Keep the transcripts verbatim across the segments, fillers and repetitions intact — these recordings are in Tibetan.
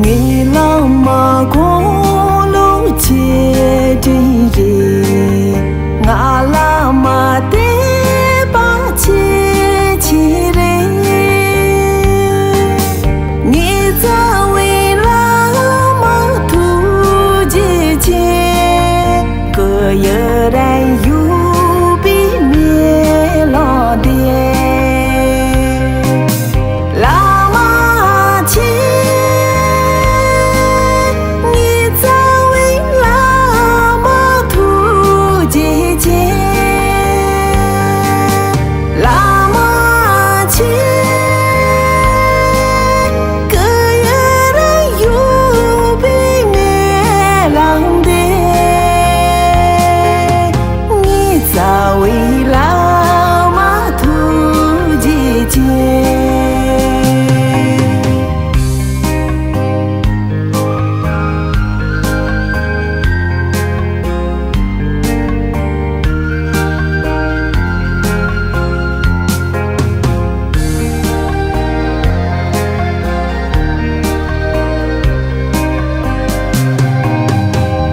ངའི་བླ་མ་དགུང་ལོ་ཆེ་འདྲིས་རེད། ང་བླ་མ་དད་པ་ཆེ་ཆེ་རེད། ངའི་རྩ་བའི་བླ་མ་ཐུགས་རྗེ་ཆེ། གུ་ཡུ་རན་ཡུ་པི་མེ་ལོ་དེ། བླ་མ་ཆེ། ངའི་རྩ་བའི་བླ་མ་ཐུགས་རྗེ་ཆེ། བླ་མ་ཆེ། གུ་ཡུ་རན་ཡུ་པི་མེ་ལོ་དེ། ངའི་རྩ་བའི་བླ་མ་ཐུགས་རྗེ་ཆེ།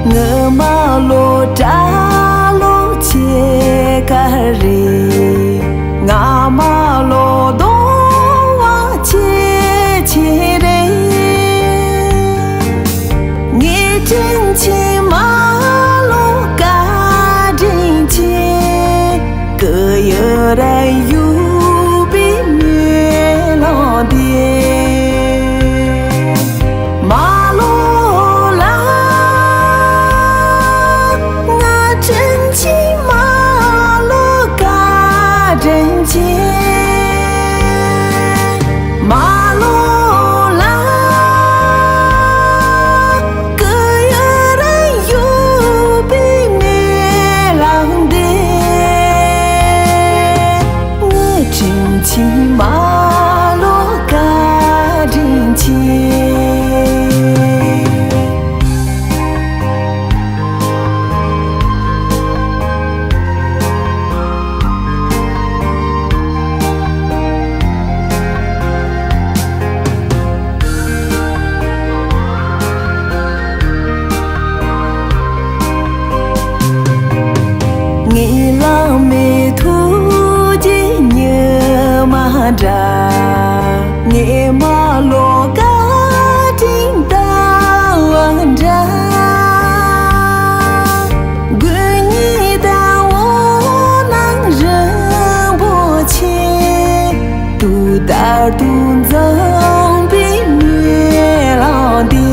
སྔོན་མ་ལོ་གྲྭ་ལོ་ཆེ་ག་རེད། སྔ་མ་ལོ་གདོང་བ་ཆེ་ཆེ་རེད། ངའི་དྲིན་ཆེན་མ་ལོ་བཀའ་དྲིན་ཆེ། གུ་ཡུ་རན་ཡུ་པི་མེ་ལོ་དེ། མ་ལོ་ལ། ང་དྲིན་ཆེན་མ་ལོ་བཀའ་དྲིན་ཆེ། མ་ལོ་ལ། གུ་ཡུ་རན་ཡུ་པི་མེ་ལོ་དེ། ངའི་དྲིན་ཆེན་མ་ལོ་བཀའ་དྲིན་ཆེ། ངའི་བླ་མའི་ཐུགས་རྗེ་ཉི་མ་འདྲ། ངའི་མ་ལོ་བཀའ་དྲིན་ཟླ་བ་འདྲ། དགུན་ཉི་ཟླ་འོད་སྣང་རིན་པོ་ཆེ། དུས་ལྟར་དུ་འཛོམས་པའི་མེ་ལོང་དེ།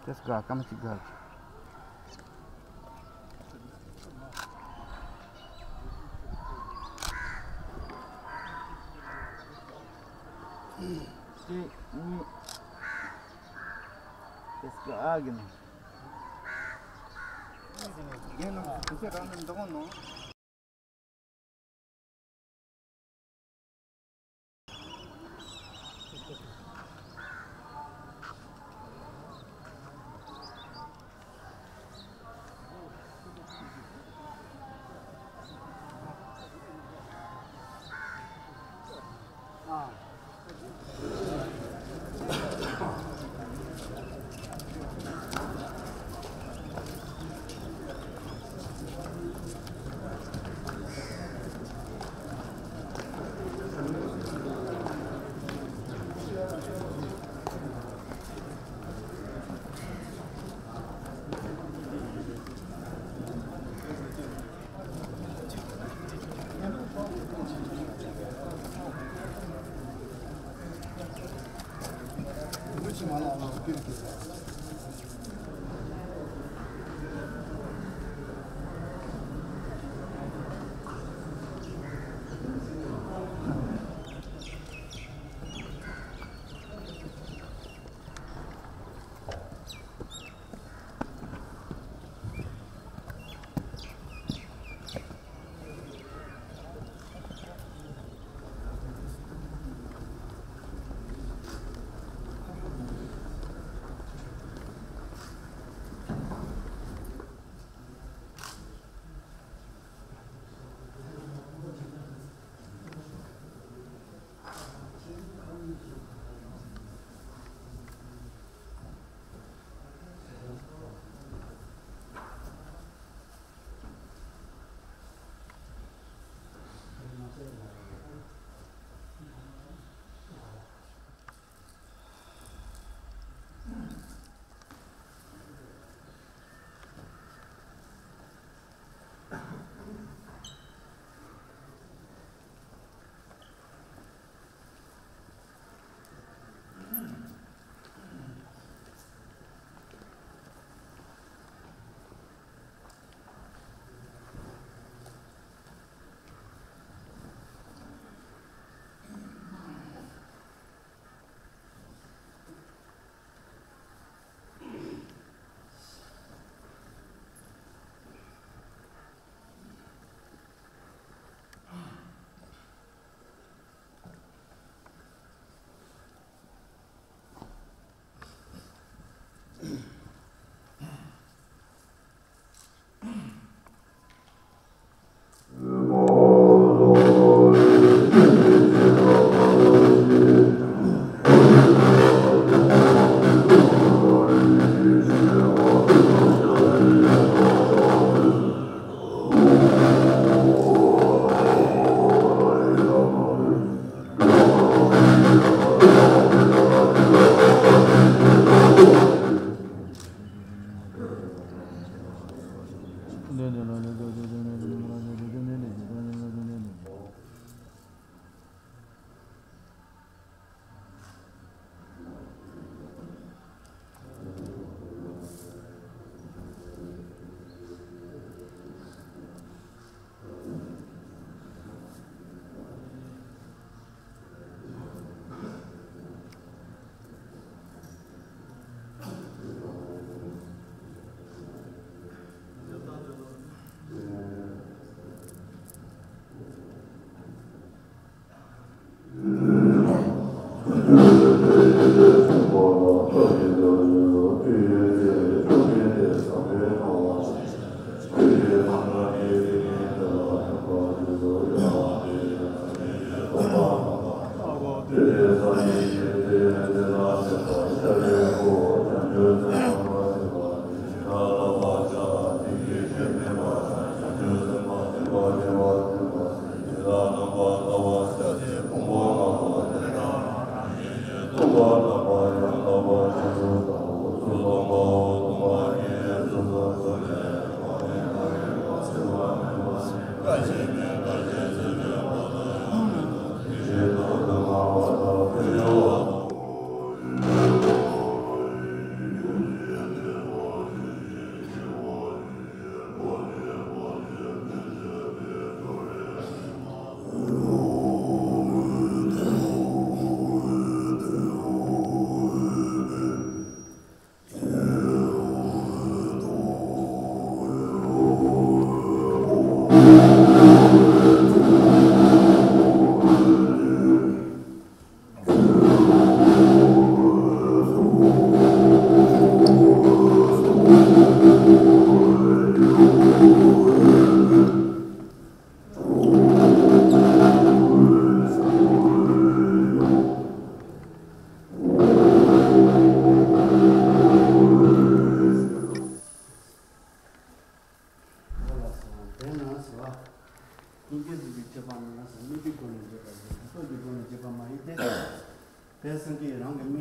དེ་སྐ་སྐར་མ་གཅིག་དགའ། གཅིག་གཉིས། དེ་སྐ་ཨ་གི་ནང་། རྒན་ནང་དུ་ཚོད་རང་ནང་འདུག་ནོ།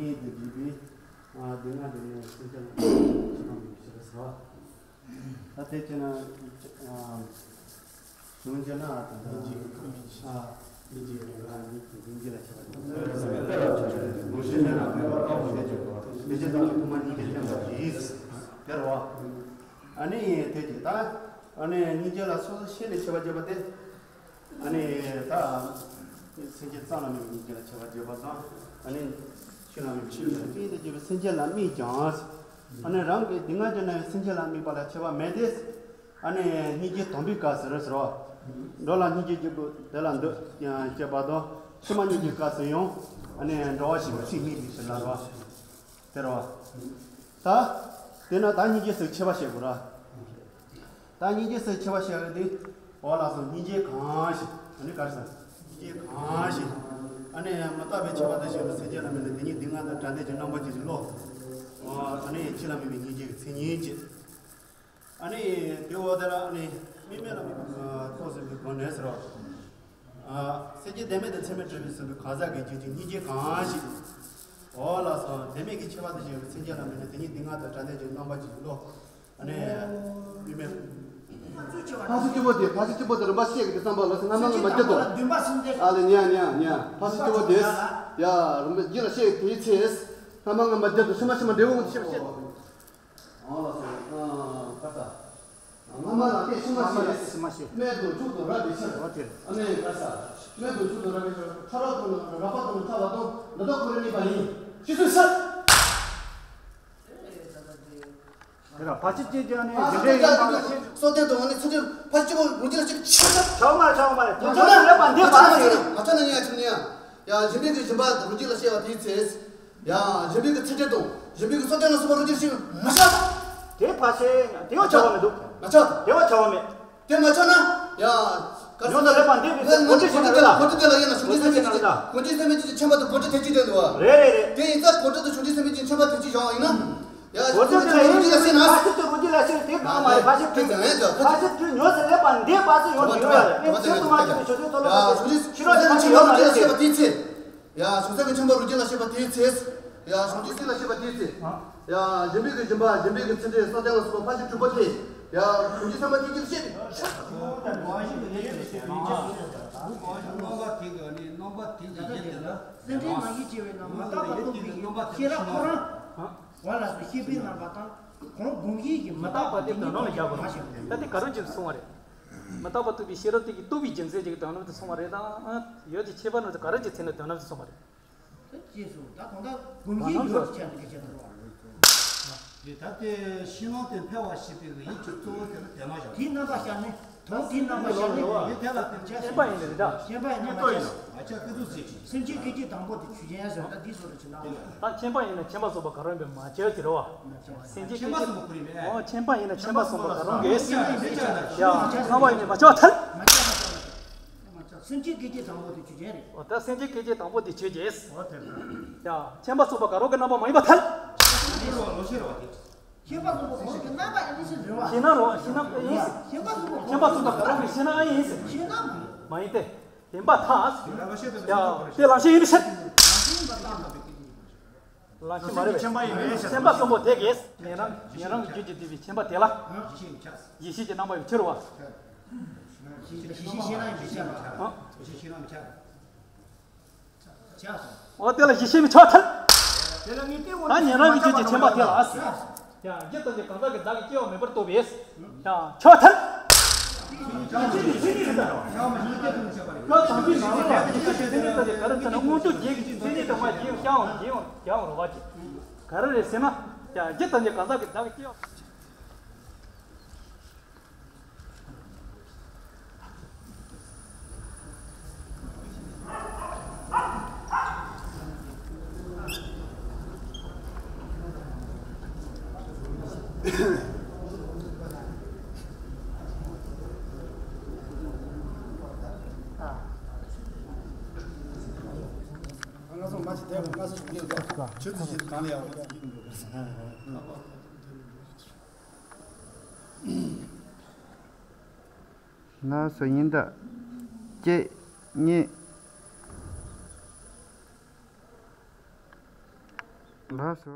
ཡིན་དུ་བགྱིས་པའི་སྡེ་ལྔ་དེ་ནས་སེམས་ཅན་ལ་ཕྱི་ནང་གི་ཞེས་པ་ཟེར་བ། ད་དེ་བྱས་ན་སྔོན་ཆད་ན་ད་ལྟ་སྙིང་རྗེ་ལ་ཁྱབ་པ་དང་། དེ་བྱས་ན་ཐོག་མར་སྙིང་རྗེ་བསྟན་པ་ཡིས་དེ་བྱས་ད་ཐོག་མར་སྙིང་རྗེ་བསྟན་པ་ཡིས་དེར་བ། ཨ་ནི་དེ་བྱས་ད་ཨ་ནི་སྙིང་རྗེ་ལ་སོ་སོ་ཤེས་ནས་ཁྱབ་པ་བྱེད་པ་སྟེ། ཨ་ནི་ད་སེམས་ཅན་གཙང་ལ་དམིགས་པའི་སྙིང་རྗེ་ལ་ཁྱབ་པ་བྱེད་པ་དང་། ཨ་ནི་ཆོས་ལ་དམིགས་པའི་སྙིང་རྗེ་ལ་ཁྱབ་པ་བྱེད་པའི་སེམས་ཅན་ལ་དམིགས་ཀྱང་། ཨ་ནི་རང་གི་སྡུག་བསྔལ་ཅན་ན་ཡང་སེམས་ཅན་ལ་དམིགས་པ་ལ་ཁྱབ་པ་མེད་དེ། ཨ་ནི་སྙིང་རྗེ་དམ་པའི་སྐབས་སུ་རེད་ཟེར་བ། འགྲོ་ལ་སྙིང་རྗེ་སྐྱེས་བུ་དེ་ལ་འདུད་ཅེས་པ་དང་། ཕྱི་མ་སྙིང་རྗེའི་སྐབས་སུ་ཡང་ཨ་ནི་འགྲོ་བ་ཞིག་གི་ཚིག་སྙིང་རྗེ་ཞེས་ལབ་རེད་བ། དེ་རེད་བ། ད་དེ་ན་ད་སྙིང་རྗེ་ཟེར་ཁྱད་པར་བཤད་དགོས་ར། ད་སྙིང་རྗེ་ཟེར་ཁྱད་པར་བཤད་ཡོད་དེ། འོ་ལགས་སོ། སྙིང་རྗེ་གང་ཞིག་ཨ་ནི་ག་རེ་ཟེར། སྙིང་རྗེ་གང་ཞིག་ཨ་ནི་མི་རྟག་པའི་ཁྱད་པར་དུ་བྱས་པའི་སེམས་ཅན་ལ་དམིགས་ནས་དེ་ཉིད་སྡུག་བསྔལ་དང་བྲལ་འདོད་ཀྱི་རྣམ་པ་ཅན་གྱི་བློ། ཨ་ནི་ཆོས་ལ་དམིགས་པའི་སྙིང་རྗེ་གི་མཚན་ཉིད་ཅེས། ཨ་ནི་དེ་འོག་དེ་ལ་ཨ་ནི་དམིགས་མེད་ལ་དམིགས་པའི་ཐོག་ཟིན་པའི་སྒོ་ནས་ཟེར་རོ། ཨ་སེམས་ཅན་བདེན་མེད་དང་ཚད་མས་གྲུབ་པའི་ཟིན་པའི་གང་ཟག་གི་རྒྱུད་ཀྱི་སྙིང་རྗེ་གང་ཞིག་འོ་ལགས་སོ། བདེན་མེད་ཀྱི་ཁྱད་པར་དུ་བྱས་པའི་སེམས་ཅན་ལ་དམིགས་ནས་དེ་ཉིད་སྡུག་བསྔལ་དང་བྲལ་འདོད་ཀྱི་རྣམ་པ་ཅན་གྱི་བློ། ཨ་ནི་དམིགས་མེད། ཕར་ཕྱིན་བཅུ་པོ་དེ། ཕར་ཕྱིན་བཅུ་པོ་དེ་རིམ་པ་བཤད་ཀྱི་དེ་བསམ་པ་ལ་སོ་ང་མ་ང་མ་སྐྱིད་དོ། ཨ་ལེ་ཉ་ཉ་ཉ། ཕར་ཕྱིན་བཅུ་པོ་དེ། ཡ་རིམ་པ་རྗེས་ལ་བཤད་དེའི་ཚེ། ང་མ་ང་མ་སྐྱིད་དོ། ཕྱི་མ་ཕྱི་མ་འབྲས་བུ་ངོ་དེ་ཕྱི་མ་བཤད། ཨ་ལ་སོ། ཨ་ཁ་ས། སྔ་མ་ལ་སྐད་ཕྱི་མ་བཤད། སྨད་དུ་མཇུག་ཏུ་རབ་པའི་ཕྱིར། ཨ་ནི་ཁ་ས། སྨད་དུ་མཇུག་ཏུ་རབ་པའི་ཕྱིར། ཕྲ་རགས་དང་རགས་པ་དང་ཕྲ་བ་དང་། འདི་དག་ཀུན་རིག་གནས་པ་ཡིན། ཞེས་གསུངས་ས། དེ་ལ་ཕར་ཕྱིན་བཅུ་ཀྱང་ནི་རྒྱུ་འབྲས་ཡིན་པ་ལ་ཤེས། སོ་ལྟར་དུ་འོ་ནི་ཚུལ་ཁྲིམས་ཕར་ཕྱིན་བཅུ་པོ་རང་རྒྱུད་ལ་ཤེས་པའི་ཕྱིར། ཆགས་མ་ཆགས་མ་རེད། དོན་ཚོགས་ལ་ལེགས་པར་འདེབས་པ་ཟེར། ང་ཚོ་ནི་ཡང་ཁྱིམ་ནི་ཡང་། ཡང་སྦྱིན་པའི་གི་སྦྱིན་པ་རང་རྒྱུད་ལ་ཤེས་པ་དེའི་ཚེ། ཡང་སྦྱིན་པའི་གི་ཚུལ་ཁྲིམས་དང་སྦྱིན་པའི་གི་སོ་ལྟར་ལ་སོགས་པ་རང་རྒྱུད་ལ་ཤེས་པའི་མ་ཆགས། དེ་ཕར་ཕྱིན་དེ་བ་ཆགས་པ་མི་འདུག་མ་ཆགས། དེ་བ་ཆགས་པ་མེད། དེ་མ་ཆགས་ན། ཡ། ཉོན་དང་ལེགས་པར་འདེབས་པའི་གོ་འདྲི་ཞིག་ལ། གོ་འདྲི་དེ་ལ་ཡིན་ན་གཞུང་འདི་སེམས་ཅན་གྱི། གོ་འདྲི་སེམས་ཅན་གྱི་ཁྱིམ་པ་དང་གོ་འདྲི་དེ་གཅིག་དོན་དུ་བ། རེད་རེད་རེད། དེ་ཡིན་ཙང་གོ་འདྲི་དང་གཞུང་འདི་སེམས་ཅན་གྱི་ཁྱིམ་པ་དེ་གཅིག་བཞག་ཡིན་ན། ཡ། གོ་འདྲི་དེ་ལ་ཡིན་ན་ཕར་ཕྱིན་དུ་གོ་འདྲི་ལ་ཕྱིན་དེ་གང་མ་རེད། ཕར་ཕྱིན་དུ། ཕར་ཕྱིན་དུ་ཉོན་དང་ལེགས་པར་འདེབས་པ་སུ་ཡོང་དུ་ཡོད་རེད། དེ་ཚོད་དུ་མ་ཁྱབ་པའི་ཆོས་ཚོད་ཚོད་ལ་ཕར་ཕྱིན་ཕྱི་རོལ་ཕྱིན་ཡོད་མ་རེད། དེ་ཚེ། ཡ། གཞུང་ས་གི་ཁྱིམ་པ་རང་རྒྱུད་ལ་ཤེས་པ་དེའི་ཚེ། ཡ། གཞུང་རྒྱུད་སྲིད་ལ་ཤེས་པ་དེའི་ཚེ། ཡ། སྦྱིན་པའི་གི་སྦྱིན་པ་སྦྱིན་པའི་གི་ཚུལ་ཁྲིམས་སོ་ལྟར་ལ་སོགས་པ་ཕར་ཕྱིན་དྲུག་པོ་དེ། ཡ། གཞུང་རྒྱུད་ཚད་མ་དེ་གཅིག་ལ་ཤེས་པས། རྣམ་པ་དེ་གི་ནི་རྣམ་པ་དེ་གི་ཡིད་དེ་ལ། སེམས་ཁྲལ་མ་ཡིད་ཆེས་པའི་རྣམ་པ་རྟག་པ་རྟོགས་པའི་ཤེས་རབ་ཁོ་རང་། འོ་ལགས་སོ། ཤེས་པའི་རྣམ་པ་དང་། གང་སྒོམ་གཞི་གི་མི་རྟག་པ་དེ་ཉིད་རྟོགས་པར་བྱ་བ་མ་ཤེས་པ། ད་དེ་ག་རེ་བྱས་སོང་བ་རེད། མི་རྟག་པ་རྟོགས་པའི་ཤེས་རབ་དེ་གིས་རྟོགས་པའི་རྒྱུ་མཚན་ཅིག་གི་དོན་རྣམས་དེ་སོང་བ་རེད་དང་། ཡོད་ཀྱི་ཁྱད་པར་རྣམས་དེ་ག་རེ་ཀྱི་ཚེ་ན་དོན་རྣམས་དེ་སོང་བ་རེད། ཅེས་སོ། ད་གང་ལྟར་སྒོམ་གཞི་ཡོད་ཅེས་པའི་སྐད་ཆ་དེ་རེད་བ། དེ་ལྟ་སྟེ་ཕྱི་ནང་དུ་འཕེལ་བར་བྱེད་པའི་ཡིད་ཀྱི་གཙོ་བོ་དེ་ནི་དེ་མ་བཞག་དེའི་རྣམ་པ་ཤར་ནས་དོན་དེའི་རྣམ་པ་ཤར་ནས་ཡིད་དེ་ལ་བརྟེན་ཅེས་སོ། མཁྱེན་པ་ཡིན་ནི་རེད་ད། མཁྱེན་པ་ཡིན་ན་མ་ཁྱབ། མ་ཁྱབ་ཀུན་རྫོབ་ཅེས་ཀྱི། སེམས་ཅན་སྐད་ཅིག་དང་པོ་དེ་ཆོས་ཅན་ཟེར། ད་འདི་བཟོ་རུ་ཕྱིན་ན། ད་མཁྱེན་པ་ཡིན་ན་མཁྱེན་པ་སོགས་པ་ག་རེ་ཡིན་པས་མ་ཁྱབ་ཀྱི་རེད་བ། སེམས་ཅན་སྐད་ཅིག་མཁྱེན་པ་སོགས་པ་ག་རེ་ཡིན་པས། འོ། མཁྱེན་པ་ཡིན་ན་མཁྱེན་པ་སོགས་པ་ག་རེ་ཡིན་པས། ཡ། སྣང་བ་ཡིན་ན་མ་ཁྱབ་ཐལ། མ་ཁྱབ་མ་ཁྱབ། སེམས་ཅན་སྐད་ཅིག་དང་པོ་དེ་ཆོས་ཅན་རེད། འོ། ད་སེམས་ཅན་སྐད་ཅིག་དང་པོ་དེ་ཆོས་ཅན། འོ་དེ་རེད། ཡ། མཁྱེན་པ་སོགས་པ་ག་རེ་གི་རྣམ་པ་མ་ཡིན་པར་ཐལ། ལོ་ཤེས་རེད་བ་དེ། མཁྱེན་པ་སོགས་པ་ག་རེ་གི་རྣམ་པ་ཡིན་ཟེར་རེད་བ། ཤེས་ན་རོ། ཤེས་ན་ཨེ་ཡིན་ཟེར། མཁྱེན་པ་སོགས་པ་ག་རེ་གི་ཤེས་ན་ཨེ་ཡིན་ཟེར། ཤེས་ན་མ་ཡིན། མ་ཡིན་ཏེ། བདེན་པར་ཐལ། ཡ། དེ་ལམ་ཤེས་ཡིན་པའི་ཕྱིར། ལམ་ཤེས་མ་རེད་པས། མཁྱེན་པ་ཡིན་པའི་ཕྱིར། མཁྱེན་པ་སོགས་པ་དེ་གིས་ཉན་རང་ཉན་རང་གི་རྒྱུད་ཀྱིས་བསྡུས་པའི་མཁྱེན་པ་དེ་ལ། ཡིད་ཤེས་ཀྱི་རྣམ་པ་ཡིན་པའི་ཕྱིར་བ། ཡིད་ཤེས་ཤེས་རང་ཡིན་པའི་ཕྱིར། ཨ། འོ། དེ་ལ་ཡིད་ཤེས་མི་ཆགས་ཐལ། ད་ཉན་རང་གི་རྒྱུད་ཀྱི་མཁྱེན་པ་དེ་ལ། ཡ། རྒྱུ་དང་གི་གང་ཟག་གི་བདག་གི་སྐྱེ་བ་མེད་པར་རྟོགས་པས། ཡ། ཆགས་ཐལ། སྐབས་དང་པོའི་ནང་ལ་ཡིད་ཤེས་མི་ཆགས་ཀྱི་མཚན་ཉིད་དེ་ག་རེ་ཟེར་ན། མངོན་རྟོགས་རྒྱན་གྱི་མཚན་ཉིད་དུ་མ་བརྗོད་ཀྱང་འགྱིང་འགྱིང་རུ་བ་ཅིག་ག་རེ་རེད་ཟེར་ན། ཡ། རྒྱུ་དང་གི་གང་ཟག་གི་བདག་གི་སྐྱེ་བ། ལགས་སོ། ཡིན་ད། གཅིག་གཉིས། ལགས་སོ།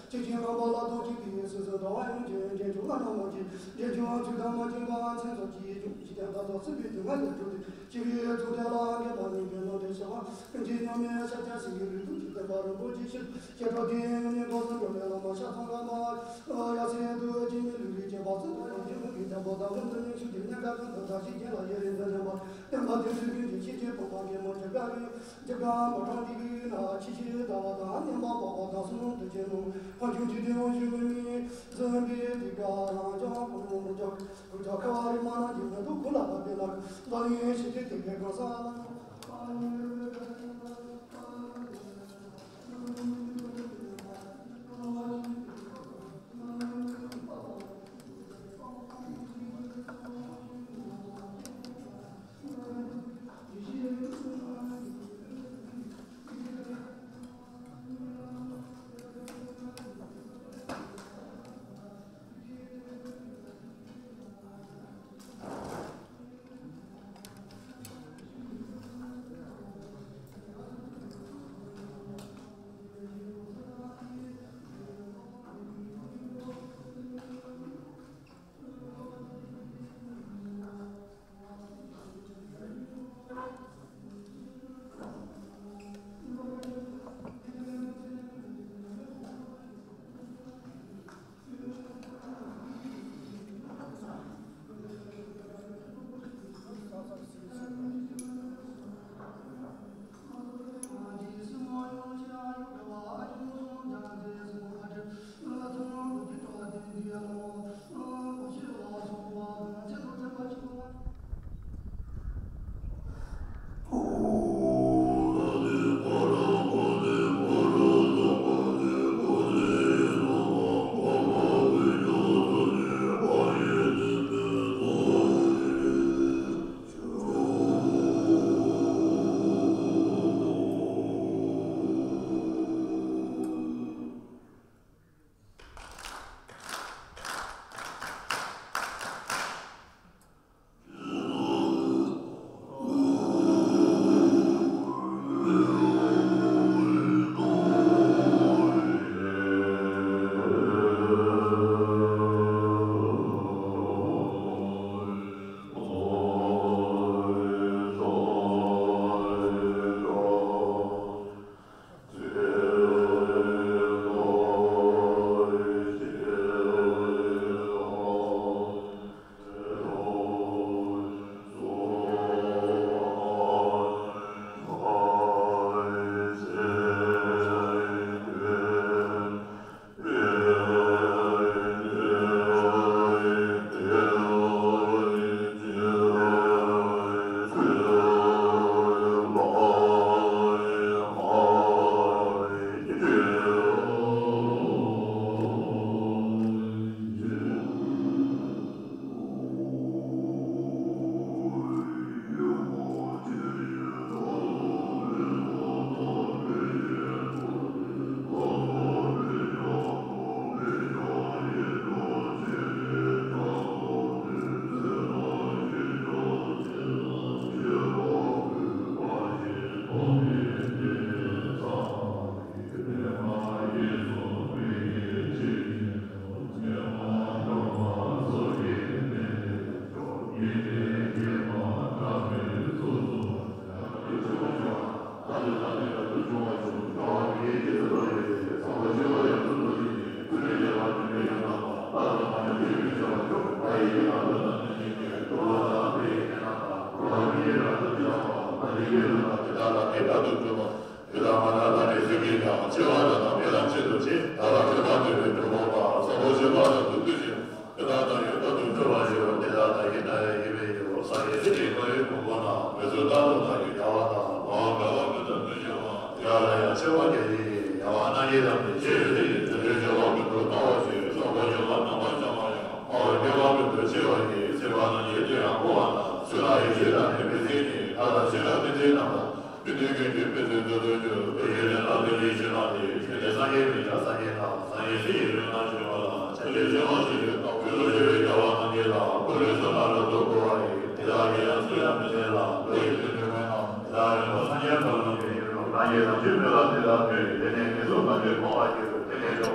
ཆེ་ཆུང་རྣམ་པ་ལ་རྡོ་རྗེ་ཕི་ཡི་སྲིད་སུ་འདྲ་བ་ཡོང་ཆེན་འདྲེན་བྱུང་ལ་ན་མ་ཆེ་འདྲེན་བྱུང་ཚུལ་དང་མ་བྱིན་པ་མཚན་ཚོགས་ཀྱི་ཡིད་འབྱུང་ཞི་བདེ་ལྟ་ཚོགས་སྲིད་པའི་དུས་ང་ཡར་གྲུབ་སྟེ་ཞི་བའི་ཐུགས་རྟེན་ལ་འགེབས་པ་ནི་པའི་ལོ་འདྲེན་ཞི་བ་ཀུན་གྱི་མཉམ་མེད་ཤཱཀྱ་སེང་གེ་ལུས་དུས་ཀྱི་བསྟན་པ་རིན་པོ་ཆེ་ཕྱིར་ཞེ་དྲག་དེ་ཉིད་ནས་འགོག་སུ་འགྲོ་བའི་བླ་མ་ཤ་ཚང་ཀ་མ་ཡ་སེ་དུ་ཅི་མི་ལུས་རིགས་བཅས་པ་ཚུལ་དུ་རང་བཞིན་ཀུན་གྱི་བདག་པོ་དང་ཀུན་ཏུ་གནས་ཆུ་དེ་གནས་འགའ་ཀུན་ཏུ་བདག་གཞན་གྱི་ལ་ཡི་རིགས་འཛིན་མཁན་པ། བསྟན་པ་དེ་ཚུལ་ཀུན་གྱི་ཤེས་བྱེད་སྟོང་པ་གེ་མོ་བྱེད་དཀའ་བའི་རྒྱུ་སྐར་མ་གྲངས་འདི་གི་ན་ཆེ་ཆེ་ཟླ་བ་དང་བསྙེན་པ་འཕགས་པ་དང་གསུང་དུ་བྱེད་ནོ། ཕ་ཆུང་འཇིག་རྟེན་འོག་གཞུང་མི་འཛིན་པའི་དེ་ག་རང་ཅག་ཀུན་རྫོགས་ཀུན་ཀྱང་ཁ་བ་རི་མ་ན་གྱི་ནད་དུ་ཀུན་ལ་བབས་པའི་ལག་ལ་ནི་ཤེས་བྱེད་དེ་གའི་གང་ས་དེ་དག་ལ་ཡོད་རྟག་ཏུ་འགྲོ་བ་ཞིག་རོ། དེ་དག་ལ་ཡོད་རྟག་ཏུ་འགྲོ་བ་ཞིག་རོ། དེ་དག་ལ་ཡོད་རྟག་ཏུ་འགྲོ་བ་ཞིག་རོ། དེ་དག་ལ་ཡོད་རྟག་ཏུ་འགྲོ་བ་ཞིག་རོ། དེ་དག་ལ་ཡོད་རྟག་ཡོད་པའི་ཡོད་རོ། ས་ཡི་སྲིད་ཀྱི་བློ་ཡི་ཕུང་པོ་རྣམས་མི་བཟོད་ལྟ་བུ་དག་གི་བྱ་བ་དང་། མ་འོངས་བསྐལ་པ་ཀུན་ཏུ་མི་འབྱུང་བ། ཡ་ལ་ཡང་ཆེ་བ་བརྒྱ་ཡི་ཡང་བ་སྣ་བརྒྱའི་ལམ་ནས་ཆེ་ཡོད་དེ་ཡི་དེ་འདྲའི་ཆེ་བ་ཀུན་ཏུ་ལྟ་བ་ཞིག་སོགས་པ་ཡོད་པ་རྣམ་པར་བྱང་བ་ཡང་། མ་འོངས་བསྐལ་པ་ཀུན་ཏུ་ཆེ་བ་ཡི་ཆེ་བ་རྣམས་ཡོད་དེ་ཡང་འཕོ་བ་དང་། ཚུལ་ལ་ཡི་ཆེ་དང་ནི་མི་མཚན་ཉིད་ལ་དང་ཆེ་ལ་མི་མཚན་རྣམས་དང་། མི་མཐུན་ཀུན་གྱི་དཔེ་ཚུལ་དུ་མཐོང་གྱུར། དེ་ཡི་ལན་ལ་དོན་གྱི་ཆོས་རྣམས་ཏེ། ཆོས་ནི་སངས་རྒྱས་མི་འདྲ་སངས་རྒྱས་དང་། སངས་རྒྱས་ཚེ་ཡི་ལུས་རྣམས་བྱུང་བ་ལ། ཆ་ལས་བྱེ་བ་ཞིག་ཡོད་དང་། ཀུན་ལ་ཆེ་བའི་རྒྱལ་བ་སངས་རྒྱས་ལ། ཀུན་ལས་བསོད་ནམས་རབ་ཏུ་བསྐོར་བ་ཡིས། དེ་དག་གི་ཡང་ཚུལ་ཡང་མི་མཚན་ལ། བློ་ཡི་དོན་དུ་སྨོན་ལམ། དེ་དག་ཡོད་པ་སངས་རྒྱས་ཀུན་ལ་ཕན་ཡོན་རྣམས་ཀྱི་རང་བཞིན་དང་ཆོས་མི་ལ་དེ་དག་ཐོས། དེ་ནས་ངན་སོང་ཐམས་ཅད་སྤོང་བར་འགྱུར། དེ་ནས་ཀྱང་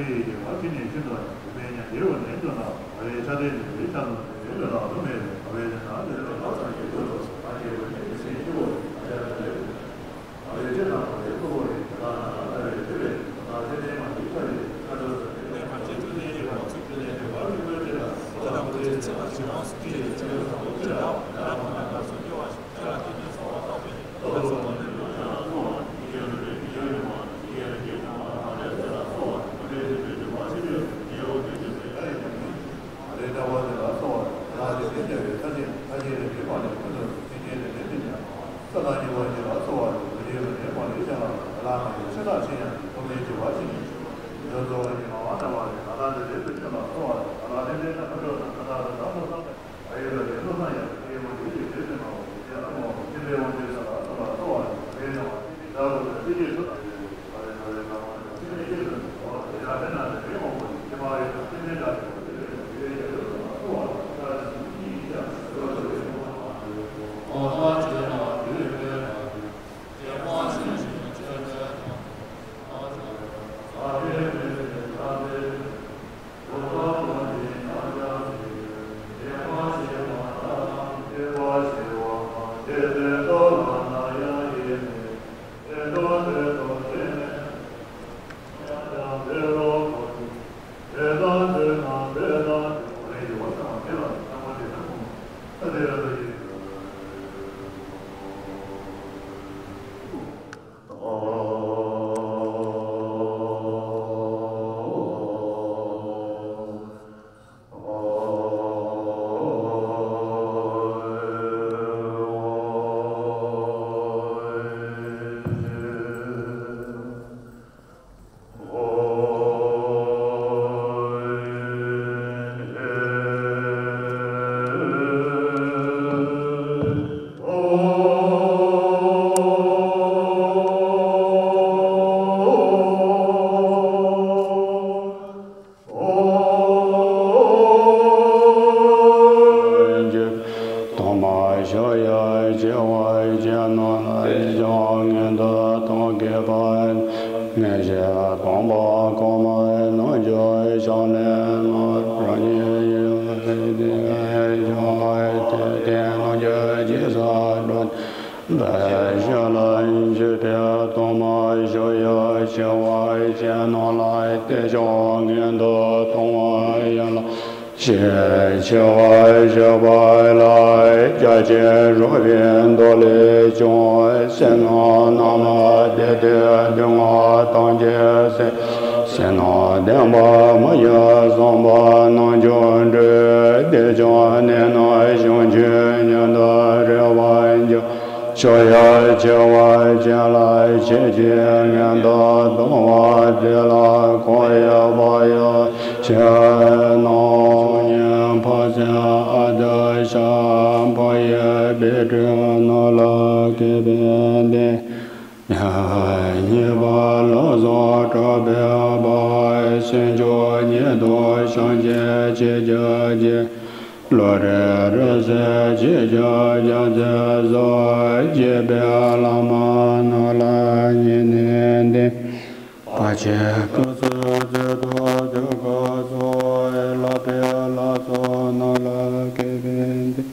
ཡི་གེ་བ་ཅི་ནས་ཤིན་ཏུ་ཡང་དུ་མེད་ཉན་དེ་བ་ནས་དུ་ན་བ་རེ་ཆ་དེ་ནི་རེ་ཆ་དུ་ནི་རེ་ལ་དུ་མེད་རེ་བ་རེ་ཆ་ན་དེ་རེ་ལ་ས་ཡི་དུ་ལ་ས་ཡི་བ་ནི་སེ་ཤི་བ་རེ་ཆ་དུ་ནི་རེ། ས་དང་གཉིས་པ་གཉིས་ལ་སོགས་པ་རེ་རེ་རེ་རེ་མ་ལུས་ཤ་ལ་ལ་ལ་མ་ཡི་ཆོས་བདག་ཆེ་ཡང་ཐོག་མའི་སྐྱེ་བ་ཆེ་ནས་ཞུ། འདི་ཚོ་བ་ཉི་མ་བ་ན་བ་རེ་ད་ལྟ་འདི་རེ་ཚོ་ཆོས་ལ་སོགས་པ་རེ་ད་ལྟ་དེ་འདྲའི་ན་ཁ་དྲོ་དང་ཁ་དྲ་རེ་དང་ཐོག་བསམ་པས་ཨ་ཡི་ལ་རེ་ཚོ་ས་ཡང་ཨེ་མ་ཡི་ལས་རེ་ཚེ་མ་བ་ཡི་ལ་མ་བ་ཚེ་འདྲའི་དབང་ཆེན་ས་ལ་སོགས་པ་སོགས་པ་རེ་རེ་ན་བ་ཚེ་འདྲའི་ད་བོ་ཚེ་འདྲའི་ཚོ་དང་རེ་རེ་བ་རེ་ན་བ་ཚེ་འདྲའི་ཚོ་དང་རེ་རེ་ན་རེ་མ་བ་ཚེ་མ་རེ་དང་ཚེ་འདྲའི་ད་རེ་བ་ཚེ་འདྲའི་ཚོ་དང་སོགས་པ་རེ་རེ་ན་རེ་མ་བ་ཚེ་ཐོག་མར་ཞུགས་ཡ་སྐྱེ་བ་སྐྱེ་ནོ་ལ་ཡི་ཅང་ངན་དུ་གཏོང་གི་པ། ངེས་ཤེས་སྟོང་པ་གོང་མའི་རྣལ་འབྱོར་ཕྱག་ལེན་ནོ། རང་ཉིད་ཡིད་ལ་ཡིད་དེ་ཡང་དེ་དེ་རྣལ་འབྱོར་གྱི་ས་འགྲོ། བའི་ཞལ་ལ་འཇུག་པའི་ཐོག་མར་ཞུགས་ཡ་སྐྱེ་བ་སྐྱེ་ནོ་ལ་དེ་ཕྱོགས་ངན་དུ་གཏོང་བ་ཡིན་ལ། ཞེས་ཆེ་བ་ཞུ་བ་ལ་རྒྱ་ཆེར་རོལ་པའི་མདོ་ལས་ཀྱང་། སེམས་ནང་ན་མ་དེ་དེ་སྡུག་བསྔལ་ཐམས་ཅད་སེལ། ཕྱི་ནང་བདེན་པ་མ་ཡིན་བསམ་པ་རྣལ་འབྱོར་འགྲོས། དེ་ཀྱང་གནས་ན་བྱང་ཆུབ་ཉིད་དུ་རེ་བ་འཇོག་ཆོས་ཡ་ཆེ་བ་ཅན་ལ་ཆོས་ཀྱི་ངན་དུ་གཏོང་བ་དེ་ལ་གང་ཡོད་པ་ཡང་ཆེ་རྣམས་ཉན། འཕགས་སེང་ཨ་ཏི་ཤ་འཕགས་ཡུལ་པའི་དྲུང་ནོ་ལ་སྐུ་བལྟམས་ཏེ། ཉེས་པ་ལ་སོགས་གྲགས་པའི་བར། སེམས་མཆོག་ཉིད་དུ་བྱང་ཆུབ་ཆོས་ཀྱི་རྒྱལ། བློ་གྲོས་རིག་གསལ་ཆོས་ཀྱི་རྒྱལ་མཚན་སོགས། རྒྱས་པའི་བླ་མ་རྣམས་ལ་ཉན་ནས་བསྟེན། བར་ཆད་སྐབས་སུ་བརྩོན་དུ་གྱུར་སྐབས་སུ། བསླབ་པའི་ལྷ་ཚོགས་རྣམས་ལ་སྐུ་བལྟམས་ཏེ།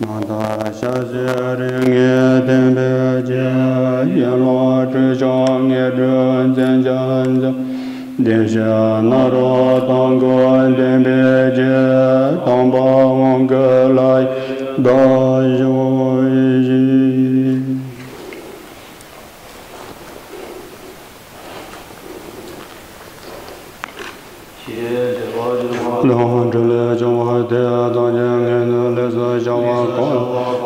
རྣམ་ཐར་ཞལ་ཟས་རིམ་གཉིས་བསྟན་པའི་རྒྱལ། ཡན་ལག་ཁྲིག་ཕྱུང་ངེས་དྲུག་མཚོན་ཆ་འཛིན། བདེ་གཤེགས་ནཱ་རོ་དང་སྐུ་ལྡན་པའི་རྒྱལ། དམ་པ་དབང་བསྐུར་ལ་ཡང་བདག་ཞུགས་ཤིག་ལུས་ངག་འཕྲིན་ལས་བྱུང་བ་དེ་ཐམས་ཅད་ངན་ལུས་ལས་སུ་བྱུང་བ་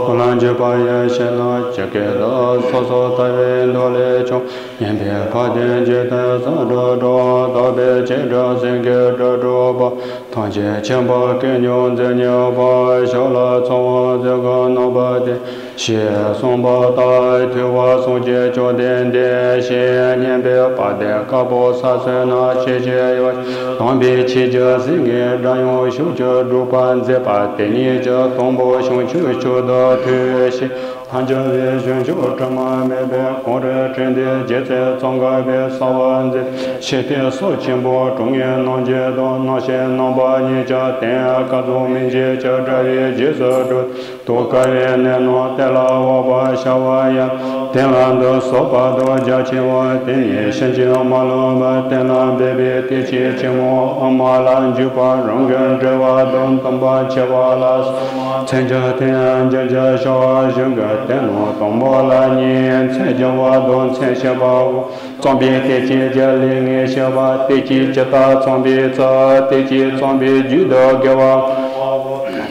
ཀུན་ལ་འཇིགས་པ་ཡི་ཕྱིར་ན་ཇི་སྐད་དུ། སོ་སོར་ཐར་པའི་མདོ་ལས་ཀྱང་། ངན་པའི་བར་དོའི་འཇིག་རྟེན་ས་དྲུག་འགྲོ། དག་པའི་བྱེ་བྲག་སེང་གེ་སྒྲ་སྒྲོགས་པ། ཐམས་ཅད་མཁྱེན་པ་སྐད་སྙན་མཛད་ཉན་པ། ཞབས་ལ་ཚངས་པ་མཛད་དགའ་རྣམ་པ་སྟེ། ཞེས་གསུངས་པ་ལྟར་ཐོས་པ་སངས་རྒྱས་བཅོམ་ལྡན་འདས་ཞེས་སྙན་པའི་བ་དན་དཀར་པོ་ས་བསིལ་ན་ཆེས་ཆེར་གཡོ་ཞིང་། དམ་པའི་ཆོས་ཀྱི་སེང་གེའི་སྒྲ་དབྱངས་ཕྱོགས་བཅུར་སྒྲོག་པ་མཛད་པ་དེ་ཉིད་ཀྱི་དང་པོ་བྱང་ཆུབ་མཆོག་ཏུ་ཐོས་ཤིག་ཐལ་འགྱུར་བའི་གཞུང་ཕྱོགས་དྲི་མ་མེད་པའི་གངས་རིའི་ཕྲེང་བའི་རྒྱལ་མཚན་ཙོང་ཁ་པའི་གསང་བ་མཛེས། ཤེས་པའི་སྲོག་ཆེན་པོ་དྲུག་ཉིད་རྣམ་འབྱེད་དང་། རྣམ་ཤེས་རྣམ་པ་གཉིས་ཀྱང་དེ་ཡང་སྐབས་སུ་མི་འཇིགས་ཀྱི་དགྲ་བོའི་རྗེས་སུ་བསྒྲུབས། ཏུ་དཀའ་བའི་ནད་རྣམས་དེ་ལ་འོག་པར་ཤར་བ་ཡང་། དེ་ལ་འདི་སོགས་པ་དང་རྒྱ་ཆེ་བ། དེ་ནས་ཕྱིན་ཅི་མ་ལོག་པར་དེ་ལ་འབད་པའི་བདེ་སྐྱིད་ཆེན་མོ་ཨ་མ་ལ་འཇུག་པ་རང་གི་འབྲེལ་བ་དང་སྟོན་པ་ཁྱད་པར་ལ་སོགས་མཚན་བརྒྱ་སྟེ་ཡང་བརྒྱ་བརྒྱ་བྱ་བ་གཞུང་གི་དེ་རྣམས་དང་པོ་ལ་གཉིས། མཚན་བརྒྱ་པ་དང་མཚན་ཆེ་བ། རྩོམ་པའི་བདེ་སྐྱིད་བརྒྱ་ལས་ངེས་ཤེས་པ། བདེ་སྐྱིད་ཇི་ལྟར་རྩོམ་པའི་ཚུལ། བདེ་སྐྱིད་རྩོམ་པའི་རྒྱུ་དང་དགེ་བ།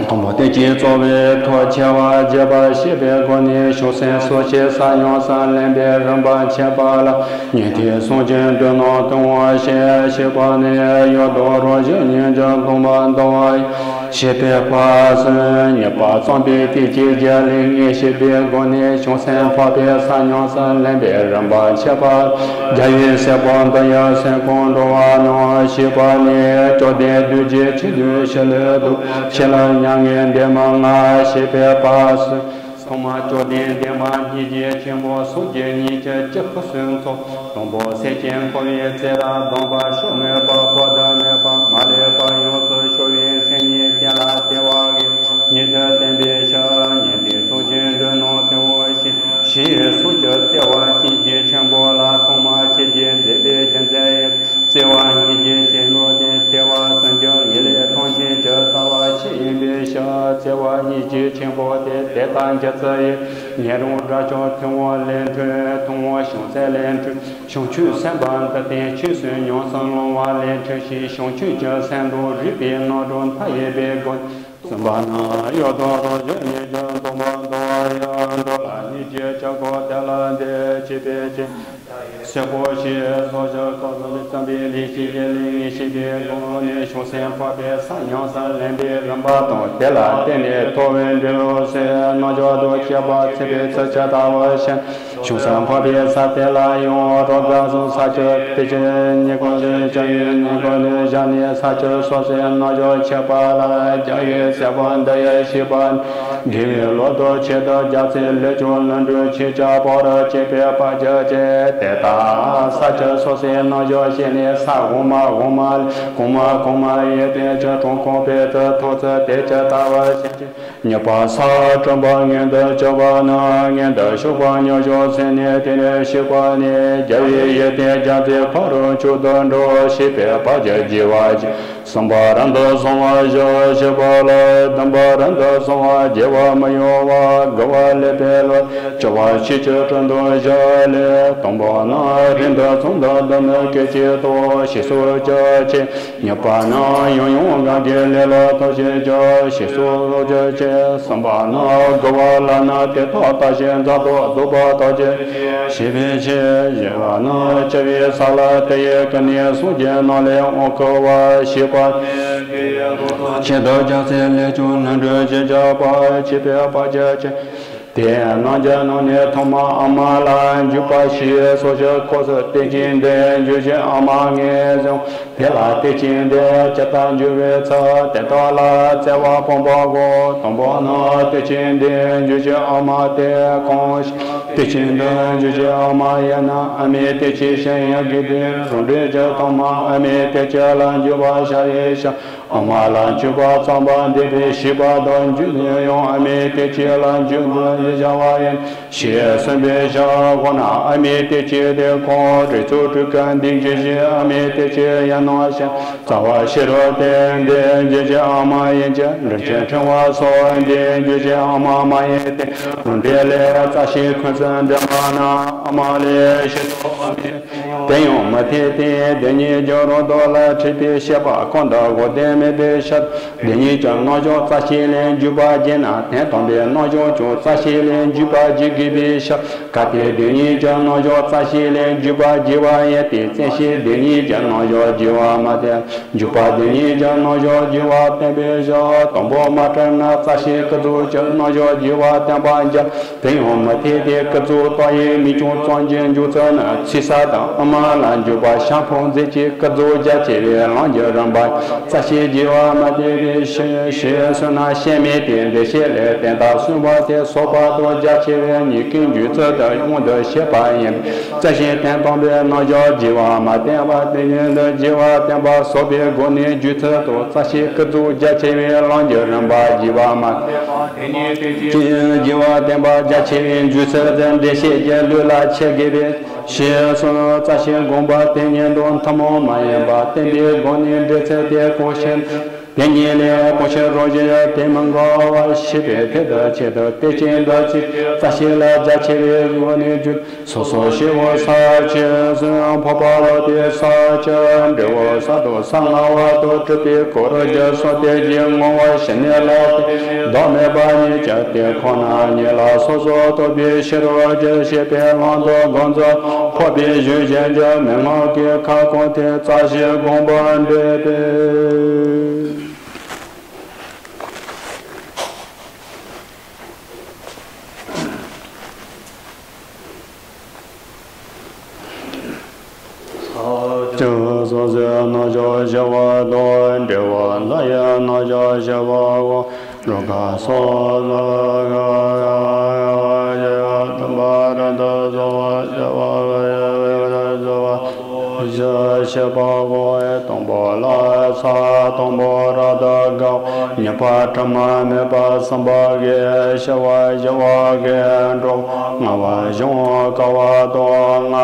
དང་པོ་བདེ་སྐྱིད་རྩོམ་པའི་ཐབས་ཁྱད་པར་རྒྱས་པར་བཤད་པའི་སྒོ་ནས་བྱང་སེམས་སོ་སྐྱེ་ས་མཉམ་གསུམ་ལེན་པའི་རིམ་པ་ཁྱད་པར་ལ་ཉན་ཐོས་སངས་རྒྱས་འདི་རྣམས་དུ་བ་ཞེས་བཤད་པ་ནས། ཡང་དག་རང་བཞིན་ཉིད་ཀྱང་སྟོང་པར་ལྟ་བ་ཡང་། ཞེས་པའི་བར་གསུམ། གཉིས་པ་རྩོམ་པའི་བདེ་སྐྱིད་བརྒྱ་ལས་ངེས་ཤེས་པའི་སྒོ་ནས་བྱང་སེམས་འཕགས་པའི་ས་མཉམ་གསུམ་ལེན་པའི་རིམ་པ་ཁྱད་པར་རྒྱ་ཡི་སྲས་པོ་འདི་ཡང་སེམས་ཁོང་འགྲོ་བ་རྣམས་ཞེས་པ་ནས། བཅོམ་ལྡན་འདས་ཀྱི་ཆོས་ཀྱི་ཤེས་ལས་བསྡུས་ཆེ་ལ་མྱ་ངན་འདས་མ་ལྔ་ཞེས་པའི་བར་གསུམ། ཐོག་མར་བཅོམ་ལྡན་འདས་མ་སྙིང་རྗེ་ཆེན་པོ་སངས་རྒྱས་ཉིད་ཀྱི་སྤྱི་སྐུ་གསུང་ཐུགས། དང་པོ་སེམས་ཅན་འཁོར་བའི་རྩེ་ལ་སྡོམ་པ་ཤོར་མེད་པ་བར་དུ་མེད་པ་མ་ལུས་པ་ཡོངས་སུ་ཤོར་བའི་མཚན་ཉིད་དེ་ལ་བརྩེ་བ་གིས་ཉིད་དུ་བསྟན་པའི་ཕྱིར། ཉན་ཐོས་སངས་རྒྱས་འདི་རྣམས་དུ་བ་ཞེས་ཞེས་སོགས་ཀྱི་བརྩེ་བ་སྙིང་རྗེ་ཆེན་པོ་ལ་ཐོག་མར་ཆོས་ཀྱི་མཛད་པའི་རྒྱུ་མཚན་ཡིན། བརྩེ་བ་སྙིང་རྗེ་ཆེན་པོ་དེ་བརྩེ་བ་སེམས་ཀྱི་ངེས་ལེགས་ཐམས་ཅད་ཀྱི་རྩ་བ་ཆོས་ཡིན་པའི་ཕྱིར། བརྩེ་བ་སྙིང་རྗེ་ཆེན་པོ་དེ་དེ་ལྟར་འགྱུར་ཚུལ་ཡིན། ཉན་རང་དགྲ་བཅོམ་ཐུབ་དབང་ལས་འཕྲོས། ཐུབ་དབང་བྱང་སེམས་ལས་འཕྲོས། བྱང་ཆུབ་སེམས་དཔའ་འདི་དེ་ཆོས་སུ་ཉམས་སུ་བླང་བ་ལས་འཕྲོས་ཤིང་། བྱང་ཆུབ་ཀྱི་སེམས་དང་རིགས་པའི་རྣམ་གྲངས་མཐའ་ཡས་པའི་སྒོ་ནས་གསུངས་པ་ན། ཡང་དག་རང་བཞིན་ཉིད་ཀྱང་སྟོང་པར་ལྟ་བ་ཡང་། འགྲོ་ལ་སྙིང་རྗེ་བྱ་དགོས་དེ་ལ་འདི། བྱས་པའི་ཕྱིར་སེར་པོ་ཞེས་སོགས་ཀྱི་སྐབས་སུ་བརྩམས་པའི་ལེའུ་བཞི་བརྒྱ་ལས་ངེས་ཤེས་པའི་སྒོ་ནས་བྱང་སེམས་འཕགས་པའི་ས་མཉམ་གསུམ་ལེན་པའི་རིམ་པ་དང་། དེ་ལ་བརྟེན་ནས་ཐོབ་པའི་འབྲས་བུ་ཟེར་རྣམ་འཇོག་ཏུ་བཤད་པ་ཚིག་པའི་ཚུལ་ཇི་ལྟ་བར་བཤད། བྱང་སེམས་འཕགས་པའི་ས་དེ་ལ་ཡང་རོ་བརྒྱ་གསུམ་ས་བཅུ་སྟེ་བཅུ་ཉིད་ཀུན་ལས་བྱ་བའི་ཉིད་ཀུན་ལས་བཞག་ནས་ས་བཅུ་སོ་སོའི་རྣམ་འཇོག་ཁྱད་པར་ལ་རྒྱ་ཡི་སྲས་པོ་འདི་ཡི་བཤད་པ། དགེ་བའི་བློ་དང་ཆེད་དུ་རྒྱལ་སྲས་ལས་བྱུང་ལྷུན་གྲུབ་ཆོས་ཀྱི་བར་བཅས་པའི་བར་གྱི་ཆོས་དེ་དག་ས་བཅུ་སོ་སོའི་རྣམ་འཇོག་བཤད་ནས་ས་གོང་མ་གོང་མ་ལས་གོང་མ་གོང་མ་ཡི་དེ་ཆོས་གྲོང་ཁོང་པའི་ཚུལ་ཐོབ་ཚུལ་དེ་ཇི་ལྟ་བར་བཤད་ཅིང་། གཉིས་པ་ས་བཅུ་པ་མངོན་དུ་གྱུར་པ་ན་མངོན་དུ་ཞུགས་པ་མཉམ་ཞུགས་ཟེར་ནས་དེ་ནས་ཞུགས་པ་ནས་རྒྱལ་བའི་ཡོན་ཏན་རྒྱ་མཚོའི་ཕ་རོལ་མཆོག་ཏུ་འགྲོ་ཞེས་པའི་བར་གྱི་རྒྱས་པ་གཅིག། གསུམ་པ་རབ་ཏུ་བྱུང་བ་བཞི་ཞེས་པ་ལ། བདུན་པ་རབ་ཏུ་བྱུང་བ་བརྗེ་བ་མི་གཡོ་བ་དགུ་པ་ལེགས་པའི་བློ། བཅུ་པ་ཆོས་ཀྱི་དྲུང་དུ་བཞག་ལས། དང་པོ་ནི་རིང་དུ་བྱུང་དང་བདག་ནི་སྐད་ཅིག་ཏུ་ཞེས་སོགས་ཀྱི་ཆོས། གཉིས་པ་ནི་ཡང་ཡང་དགའ་བའི་ལས་ལ་ཐོགས་བྱེད་ཀྱི་ཞེས་སོགས་ཀྱི་ཆོས། གསུམ་པ་ནི་དགུ་པ་ལ་ནི་དེ་དག་བལྟ་ཞིང་མཛའ་བར་སྡོད་པ་ཐོགས་བྱེད་ཞེས་པའི་ཕྱིར། བཞི་པ་ནི་འཆི་བའི་ས་ལ་དེ་ཡི་སྐུ་ནི་སངས་རྒྱས་རྣམས་ལས་དབང་བསྐུར་བ་ཞེས་པ། ཆེད་དུ་རྒྱལ་སྲས་ལས་བྱུང་ལྷུན་གྲུབ་ཅེས་བྱ་བ་ཞེས་པའི་བར་གྱི་ཆོས། དེ་རྣམས་ཀྱི་ནང་ནས་ཐོག་མར་ཨ་མ་ལ་འཇུག་པ་ཞེས་སོགས་ཀྱི་སྐབས་སུ་བརྟེན་ཅིང་འདི་འཇུག་ཅིང་ཨ་མ་ངེས་བྱུང་། དེ་ལ་བརྟེན་ཅིང་འདི་ཇི་ལྟར་འཇུག་པའི་ཚུལ། དེ་དག་ལ་བརྩེ་བ་སྤངས་པ་དགོས། དང་པོ་ནི་བརྟེན་ཅིང་འདི་འཇུག་ཅིང་ཨ་མ་དེ་གང་ཞིག། བརྟེན་ཅིང་འདི་འཇུག་ཅིང་ཨ་མ་ཡིན་ན་ཨ་མའི་བརྟེན་ཅིང་ཞིང་ཡང་དགེ་སྡིག་རང་འགྲེལ་གྱི་ཐོག་མར་ཨ་མའི་བརྟེན་ཅིང་ལ་འཇུག་པར་བྱ་བའི་ཕྱིར། ཨ་མ་ལ་འཇུག་པ་བརྩམས་པ་འདི་དཔེ་བཤད་པ་དང་། འཇུག་ནས་ཡང་ཨ་མའི་བརྟེན་ཅིང་ལ་འཇུག་པར་བྱ་བ་ཡིན། ཞེས་གསུངས་པའི་ཕྱིར། འོ་ན་ཨ་མའི་བརྟེན་ཅིང་དེ་གང་། རིགས་ཚོགས་དྲུག་གི་འདི་འཇུག་ཅིང་ཨ་མའི་བརྟེན་ཅིང་ཡིན་ནོ་ཞེས་རྩ་བ་ཤེས་རབ་སྟེ། འདི་འཇུག་ཅིང་ཨ་མ་ཡིན་གྱི་རིན་ཆེན་ཕྲེང་བ་སོགས། འདི་འཇུག་ཅིང་ཨ་མ་མ་ཡིན་ཏེ། རང་འགྲེལ་ལས། རྩ་ཤེས་ཁོན་ཚུལ་འདི་མ་ན་ཨ་མ་ལས་ཤེས་སོ། ཨ་མའི་དེ་ཡང་མི་འཐད་དེ། དེ་གཉིས་ཀྱི་རང་ལྡོག་ལ་འཁྲིད་པའི་བཤད་པ་གང་དུ་འགོག་བདེན་མེད་པའི་ཕྱིར། དེ་གཉིས་ཀྱི་རྣམ་གཞག་རྩ་ཤེ་ལས་འཇུག་པ་བརྒྱུད་ན། དོན་དམ་པའི་རྣམ་གཞག་ཀྱང་རྩ་ཤེ་ལས་འཇུག་པ་བརྒྱུད་ པའི་ཕྱིར། གལ་ཏེ་དེ་ཉིད་ཀྱི་རྣམ་གཞག་རྩ་ཤེ་ལས། འཇུག་པ་བགྱི་བ་ཡིན་ཏེ། བཙན་ཤེ་དེ་ཉིད་ཀྱི་རྣམ་གཞག་བགྱི་བ་མ་བསྟན། འཇུག་པ་དེ་ཉིད་ཀྱི་རྣམ་གཞག་བགྱི་བ་བསྟན་པའི་ཕྱིར། དང་པོ་མ་འཁྲུལ་ན་རྩ་ཤེ་ཀུན་རྫོབ་ཀྱི་རྣམ་གཞག་བགྱི་བ་བསྟན་པར་འགྱུར། དེ་ཡང་མི་འཐད་དེ། ཀུན་རྫོབ་རྟགས་ཡིན་མིང་རྐྱང་ཙམ་གྱི་འཇོག་ཚུལ་ནི། ཚིག་གསལ་དང་དབུ་མ་ལ་འཇུག་པ་ཤར་ཕྱོགས་མཛེས་བྱེད་ཀུན་རྫོབ་རྒྱ་ཆེ་བའི་ལམ་གྱི་རིམ་པ་རྩ་ཤེས་བགྱི་བ་མ་བསྟན་པའི་ཕྱིར། ཞེས་གསུངས་ན་ཤེས་མིན་ཏེ། འགྲེལ་བཤད་ལས། དེ་ལྟར་གསུངས་པ་དེ་སོགས་པ་དང་རྒྱ་ཆེ་བའི་ཉེར་དགུའི་འཇོག་ཚུལ་དང་དབྱུང་དུ་བྱས་པ་ཡིན། རྩ་ཤེས་དོན་དམ་པའི་རྣམ་གཞག་བགྱི་བ་མ་བསྟན་པ་དེ་ཉིད་དུ་བགྱི་བ་བསྟན་པ་སོགས་པའི་སྒོ་ནས་འཇོག་ཚུལ་དང་། རྩ་ཤེ་ཀུན་རྫོབ་རྒྱ་ཆེ་བའི་ལམ་གྱི་རིམ་པ་བགྱི་བ་མ་བསྟན་པ་དེ་ཉིད་དུ་བགྱི་བ་བསྟན་པ་རྒྱ་ཆེ་བའི་འཇོག་ཚུལ་དེ་འགྲེལ་བཤད་ཀྱི་ལུགས་ལ་འཆད་དགོས་པས། ཞེས་གསུངས། རྩ་ཤེ་སྒོམ་པ་དེ་ཉིད་དུ་ཐུན་མོང་མ་ཡིན་པ་བསྟན་པའི་སྒོ་ནས་འགྲེལ་ཚུལ་དེ་གང་ཞིག་དེ་ཉིད་ལས་གང་ཞིག་རང་བཞིན་དེ་མི་འགལ་བར་ཤེས་པའི་ཐད་དུ་ཆེད་དུ་དེ་ཅན་དུ་བརྩིས་ཏེ། རྩ་ཤེ་ལ་རྒྱ་ཆེ་བའི་སྒོ་ནས་འཇུག་སོ་སོ་སྐྱེ་བོ་ས་བཅུ་ཟིན། འཕགས་པ་ལ་དེ་ས་བཅུ། འབྲས་བུ་ས་དང་ས་ལྔ་པ་དང་། གྲུབ་པའི་གོ་རིམ་གྱི་གསུམ་སྟེ་བཞི། བསྔོ་བ་ཞི་གནས་ལ་དེ་བདག་མེད་པ་ཉིད་ཀྱང་དེ་ཁོ་ན་ཉིད་ལ་སོ་སོར་རྟོག་པའི་ཕྱིར་རོ། ཞེས་པའི་ལམ་དུ་དགོངས་རྫོགས་འཕགས་པའི་གཞུང་གཞན་གྱི་མན་ངག་གི་ཁ་སྐོང་དེ་རྩ་ཤེ་སྒོམ་པར་འདོད་པས། ཕྱོགས་སོ་སོའི་རྣམ་གཞག་ཞི་བ་དང་། འབྲེལ་བ་མཐའ་ཡས་རྣམ་གཞག་ཞི་བའོ། རོ་ག་སོགས་ལ་ཞི་བ་དང་། བར་དུ་སོང་བ་ཞི་བ་ཞི་བ་ཞི་བ་ཞི་བ་དང་པོ་ལ་ས་དང་པོ་རབ་ཏུ་དགའ་བ། གཉིས་པ་དྲི་མ་མེད་པ། གསུམ་པ་དགེ་བའི་ཞི་བ། བཞི་པ་དགེ་བའི་འགྲོ་བ། ལྔ་པ་གཞུང་དཀའ་བ་དང་ལྔ་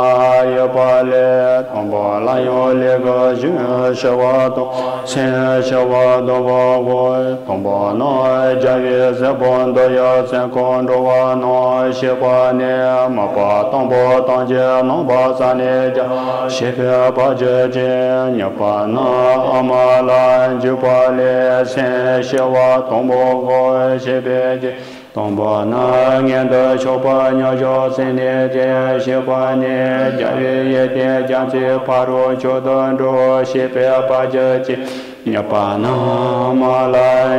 ཡོད་པ་ལས། དང་པོ་ལ་ཡང་ལས་ཀྱི་གཞུང་ཞི་བ་དང་སེམས་ཞི་བ་སྡོམ་པ་དགོས། དང་པོ་ནི་རྒྱལ་བའི་གཟིགས་པ་མདོ་ཡི་སེམས་ཁོང་འགྲོ་བ་རྣམས་ཞི་བ་ནས། དམིགས་པ་དང་པོ་དང་གི་རྣམ་པ་ས་ནས་རྒྱ་ཞེས་པའི་བར་གྱུར་ཅིང་། གཉིས་པ་ནི་དབུ་མ་ལ་འཇུག་པ་ལས་སེམས་ཞི་བ་དང་པོ་དགོས་ཞེས་པའི་རྒྱུ། དང་པོ་ནི་མངོན་དུ་ཕྱོགས་པ་མཉམ་བཞག་སེམས་ནི་དེ་ཞི་བ་ནས། རྒྱལ་བའི་ཡེ་ཤེས་རྒྱ་མཚོའི་ཕ་རོལ་མཆོག་ཏུ་འགྲོ་ཞེས་པའི་བར་གྱུར་ཅིང་། གཉིས་པ་ནི་དབུ་མ་ལ་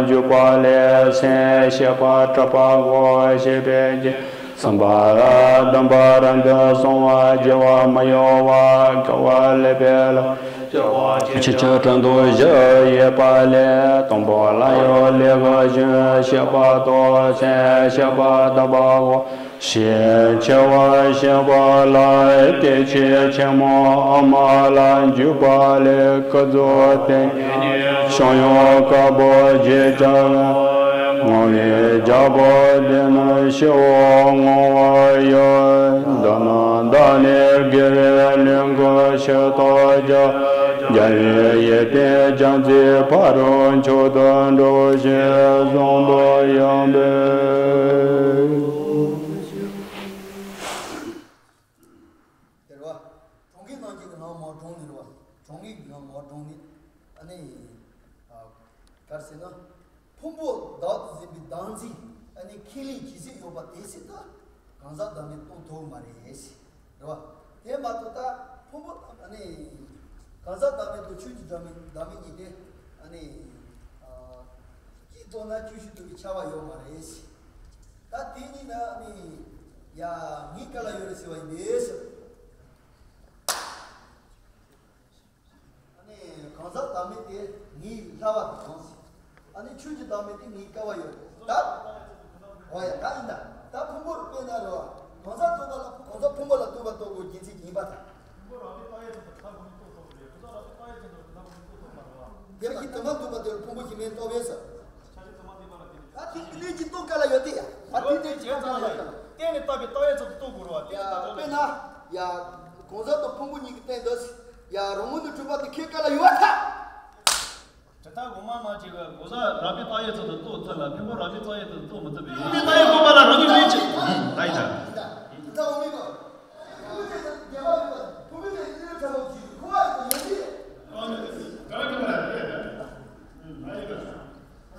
འཇུག་པ་ལས་སེམས་ཤེས་པ་གྲུབ་པ་དགོས་ཞེས་པའི་རྒྱུ། གསུམ་པ་ལ་སྡོམ་པ་རབ་ཏུ་བཟུང་བ། བགྱི་བ་མི་གཡོ་བ། དགེ་བ་ལེགས་པའི་ལམ་ཆོས་ཀྱི་དྲི་མདོ་བཞི་ཡོད་པ་ལས། དང་པོ་ལ་ཡང་ལས་ཀྱི་གཞུང་ཞི་བ་དང་སེམས་ཞི་བ་སྡོམ་པའོ། ཞེས་ཆེ་བ་བཤད་པ་ལ་དེ་ཆེས་ཆེན་མོ་དབུ་མ་ལ་འཇུག་པ་ལས་ཀུན་རྫོབ་བསྟན་ཉིད་ཀྱི་ཕྱོགས་ཡང་དཀའ་བ་བརྗོད་བྱ་ལ། བསྔོ་བའི་རྒྱལ་པོ་འདི་ནི་ཞི་བ་བསྔོ་བ་ཡིན། འདི་ནི་བདག་ནི་དགེ་བའི་ལུས་ཀྱི་ཕྱིར་ཐོགས་ཀྱི། རྒྱལ་བའི་ཡེ་ཤེས་རྒྱ་མཚོའི་ཕ་རོལ་མཆོག་ཏུ་འགྲོ་ཞེས་གསུངས་པ་ཡིན་པས། དེ་རེད་བ། གྲོང་ཁྱེར་ནང་གི་ནང་མ་གྲོང་ནི་རེད་བ། གྲོང་ཁྱེར་གྱི་ནང་མ་གྲོང་ནི། ཨ་ནི། ཨ། ག་རེ་ཟེར་ན། ཕུང་པོ་བདག་ཏུ་འཛིན་པའི་བདག་འཛིན། ཨ་ནི་ཁས་ལེན་ཇི་སྲིད་ཡོད་པ་དེ་སྲིད་དུ། གང་ཟག་བདག་མེད་རྟོགས་ཐུབ་མ་རེད། རེད་བ། དེ་མ་གཏོགས་ད་ཕུང་པོ་ཨ་ནི། གང་ཟག་བདག་མེད་དང་ཆོས་ཀྱི་བདག་མེད་བདག་མེད་གཉིས་དེ། ཨ་ནི། ཨ། གཅིག་རྟོགས་ན་ཆོས་ཤིག་རྟོགས་པའི་ཁྱབ་པ་ཡོད་མ་རེད། ད་དེ་གཉིས་ན་ནི་ཡ་ངའི་བཀའ་ལ་ཡོད་རེད་ཟེར་བ་ཡིན་པས། ཨ་ནི་གང་ཟག་བདག་མེད་དེ་ངའི་ལྷག་པ་དང་གང་ཟེར། ཨ་ནི་ཆོས་ཀྱི་བདག་མེད་དེ་ངའི་བཀའ་བ་ཡོད་རེད་ད། འོ་ཡ་ད་ཡིན་ད། ད་ཕུང་པོར་དཔེར་ན་རེད་བ། གང་ཟག་རྟོགས་པ་ལ་གང་ཟག་ཕུང་པོ་ལ་ལྟོས་པ་རྟོགས་དགོས་རྒྱུ་མཚན་ཡིན་པ་དང་། དེ་ལ་ཡིད་དུ་མ་འདུག་པ་དེ་ལ་ཕུང་པོ་ཞིག་མེད་རྟོགས་པས་སོ། ད་དེ་ཀླད་ཀྱིས་རྟོགས་ག་ལ་ཡོད་དེ་ཡ། ད་དེ་ལྟར་གྱི་རྟོགས་ག་ལ་ཡོད་དེ། བརྟེན་ནས་བཏགས་པའི་བཏགས་ཡས་ཚུལ་དུ་རྟོགས་དགོས་རེད་བ། བརྟེན་ནས་བཏགས་པའི། དཔེར་ན། ཡ། གང་ཟག་དང་ཕུང་པོ་གཉིས་ཀྱི་སྟེང་དུ། ཡ། རང་ངོས་ནས་གྲུབ་པ་དེ་ཁས་ག་ལ་ཡོད་བ་ད། དྲི་རྟགས་གོང་མ་མ་བྱས་པའི་གང་ཟག་རབ་པའི་བཏགས་ཡས་ཚུལ་དུ་རྟོགས་ཚུལ་ལ་ཕུང་པོ་རབ་པའི་བཏགས་ཡས་ཚུལ་དུ་རྟོགས་མི་ཚུགས་པས། ཕུང་པོའི་བཏགས་ཡས་བཀོད་པ་ལ་རང་གི་དངོས་ཆོས། ད་ཡིན་ད། དྲི་རྟགས་འོག་མའི་བ། ཕུང་པོའི་སྟེང་དུ་བདེན་པ་མེད་པ། ཕུང་པོའི་སྟེང་དུ་གནས་ལུགས་ཕྲ་མོ་གཅིག་ཁོ་བ་ཡོད་དེ། ཨ་ནི། ག་རེ་ག་རེ་ཡོད་ད།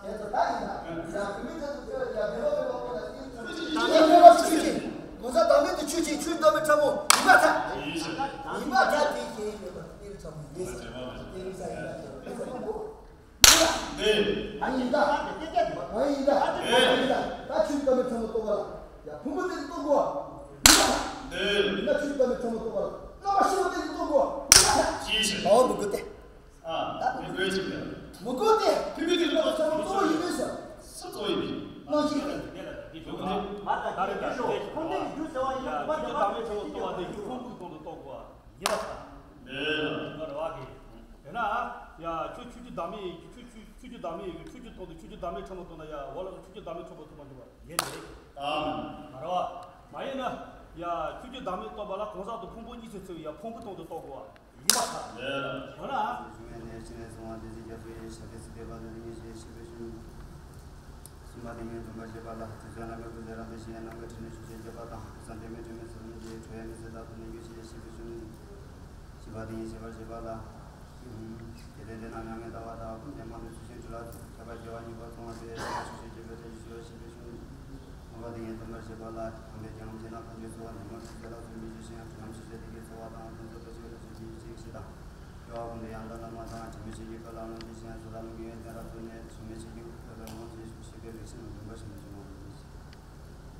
ཨ་ཡིན་ད། བྱས་ཙང་ད་ཡིན་ན། ཡང་བུད་མེད་ཚོ་ཚོས་ཡང་བདེན་པ་མེད་པ་ཁོ་ན་སྲིད་ཚུལ་གྱི་བདེན་པ་སྲིད་ཀྱི། བཀའ་མའི་ཕྲ་མོ་ཉི་མ་ཐག་ཉི་མ་ཐག་དེ་ཤེས་ཡོད་པ་དེ་ལ་ཚང་མ་ཡིན་ཟེར། དེ་ལ་ས་ཡིན་ད་ཟེར། ཨ་ཡིན་ད། ཨ་ཡིན་ད། ཨ་ཡིན་ད། ད་ཆུའི་བཀའ་མའི་ཕྲ་མོ་རྟོགས་པ་ལ། ཡ་ཕུང་པོ་དེ་རྟོགས་དགོས། ཡིན་ད། ཡིན་ད་ཆུའི་བཀའ་མའི་ཕྲ་མོ་རྟོགས་པ་ལ། རྣམ་པ་ཤེས་པ་དེ་རྟོགས་དགོས། ཡིན་ད། ཨོ་མི་དགོས་ཏེ། ཨ། མི་དགོས་ཅིག་ལ། མི་དགོས་ཏེ། ཕུང་པོ་དེ་རྟོགས་པ་ཕྲ་མོ་གཙོ་བོ་ཡིན་པས་སོ། སུ་གཙོ་བོ་ཡིན་པས། རྣམ་ཤེས་དེ། མ་ད་ད་རེ་ད་ཁྱོད་ཁོང་ནས་རྒྱུ་ཟེར་བ་ཡིན་ན་གོ་བ་རྒྱུ་བདག་མེད་ཕྲ་མོ་རྟོགས་པ་དེ་རྒྱུ་ཕུང་པོའི་སྟེང་དུ་རྟོགས་དགོས། ཡིན་པ་དང་། ལེ་ལ། ཡོད་རེད་བ་གི། དེ་ན། ཡ་ཁྱོད་ཆོས་རྒྱུད་བདག་མེད་ཡིན་གྱི་ཁྱོད་ཆོས་ཆོས་རྒྱུད་བདག་མེད་ཡིན་གྱི་ཆོས་རྒྱུད་སྟེང་དུ་ཆོས་རྒྱུད་བདག་མེད་ཕྲ་མོ་སྟོང་ན་ཡ་འོ་ལགས་སོ་ཆོས་རྒྱུད་བདག་མེད་ཕྲ་མོ་ཐུབ་པ་འགྱུར་བ་ཡིན་རེད། ཨ། མ་རེད་བ། མ་ཡིན་ན། ཡ་ཁྱོད་ཆོས་རྒྱུད་བདག་མེད་རྟོགས་པ་ལ་གང་ཟག་དང་ཕུང་པོ་གཉིས་སུ་ཚུད་ཡ་ཕུང་པོའི་སྟེང་དུ་རྟོགས་དགོས་བ་ཡིན་པ་དང་། ལེ་ལ། འོ་ན། གཞུང་ནས་ནས་ཕྱི་ནས་གསུང་བ་དེ་ཚིག་རྒྱ་བོད་ཡིག་ཞབས་ཀྱི་སི་ཏེ་པ་ལ་ལི་ཉེ་ཞེས་ཤེས་པའི་གཞུང་། གསུམ་པ་དེ་ཉིད་སྟོན་པར་བྱེད་པ་ལ། དུས་གསུམ་རྣམ་པའི་ཀུན་རྫོབ་རང་བདེན་བཞི་ཡི་རྣམ་ཀུན་དྲི་མེད་ཆོས་ཅན་བརྗོད་པ་དང་། དུས་གསུམ་གཏད་མེད་དྲི་མེད་ཟིལ་གནོན་གྱི་ཁྲོ་བའི་མི་ཚེ་རྟག་ཏུ་གནས་འགྱུར་ཞེས་ཤེས་པའི་གཞུང་། བཞི་པ་དེ་ཉིད་ཤེས་པར་བྱེད་པ་ལ། དེ་ལས་འདི་རྣམས་མྱ་ངན་འདའ་བ་དག་གམ། དེ་མ་ལུས་ཚུལ་བཞིན་འགྲུབ་ལ་སོགས། ཁྱབ་པ་དགེ་བ་བསྙེན་པར་མཚུངས་པ་སྟེ། ཆོས་ཅན་བརྗོད་པའི་ཕྲད་ཀྱིས་ཞི་བར་བྱེད་པའི་གཞུང་། ལྔ་པ་དེ་ཉིད་སྟོན་པར་བྱེད་པ་ལ། དམ་པའི་རྒྱལ་བ་རྗེ་འབངས་ཕན་ཚུན་འཚོ་བ། ཉོན་མོངས་ཚིག་རྩུབ་ལ་སོགས་མི་འཇུག་ཞིང་། དྲི་མ་མཆེད་བྱེད་བདེ་སྐྱིད་འཚོ་བ་དང་། ཕུན་ཚོགས་དཔལ་ཆེན་ལ་སོགས་ཀྱི་ཡིད་ཆེས་ཤིག་དང་། སྐྱེ་བ་ཀུན་ཏུ་ཡང་དག་བླ་མ་དང་། དྲི་མེད་ཆོས་ཀྱི་སྐུ་ལ་ལོངས་སྤྱོད་ཅིང་། ཟོ་དང་མི་གཡོ་བའི་དོན་རབ་ཏུ་གནས། དྲི་མེད་ཆོས་ཀྱི་སྐུ་ལ་ལོངས་སྤྱོད་ཅིང་། ཞིག་པའི་རིགས་ཤིང་ལ་འདུན་པར་བྱིན་གྱིས་རློབས་པ་ཡིན།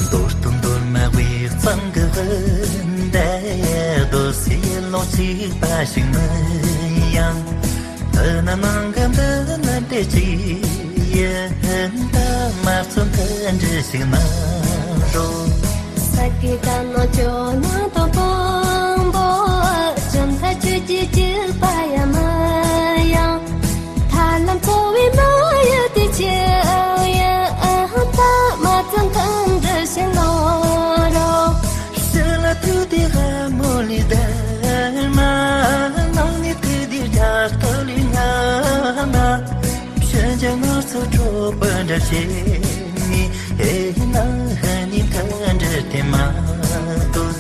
མདོར་བསྡུ་མདོར་མ་དབུས་གཙང་གི་འདི། རྡོ་སེ་ལོ་གཅིག་པ་ཞིག་མིན་ཡང་། འདི་ནི་ནང་གི་འདི་ནི་དེ་ཅི་ཡིན། ད་མ་བརྩོན་མཐུན་སྒྲིལ་ཞིག་མ་རོ། ས་ཀི་ད་ནོ་ཅོ་ན་དང་པོ་བོ། ཇོན་ཐ་ཆུ་ཅི་ཅི་པ་ཡ་མ་ཡང་། ཐར་ལམ་འཚོ་བའི་མ་ཡུལ་དེ་ཆེ་ཡ། ཨ་ཧ་ད་མ་ཙམ་མཐུན་སྒྲིལ་ཞིག་ནོ་རོ། ཤི་ལ་དུ་དེ་ཧ་མོ་ལི་དར་མ། ནང་ནི་དུ་དེ་དར་ཏོ་ལི་ང་མ། ཤན་ཅང་ནོར་ཚོ་གྲོགས་པོ་འདྲ་བྱེད་ནི། ཨེ་ན་ཧ་ནི་མཐུན་སྒྲིལ་དེ་མ་དོར།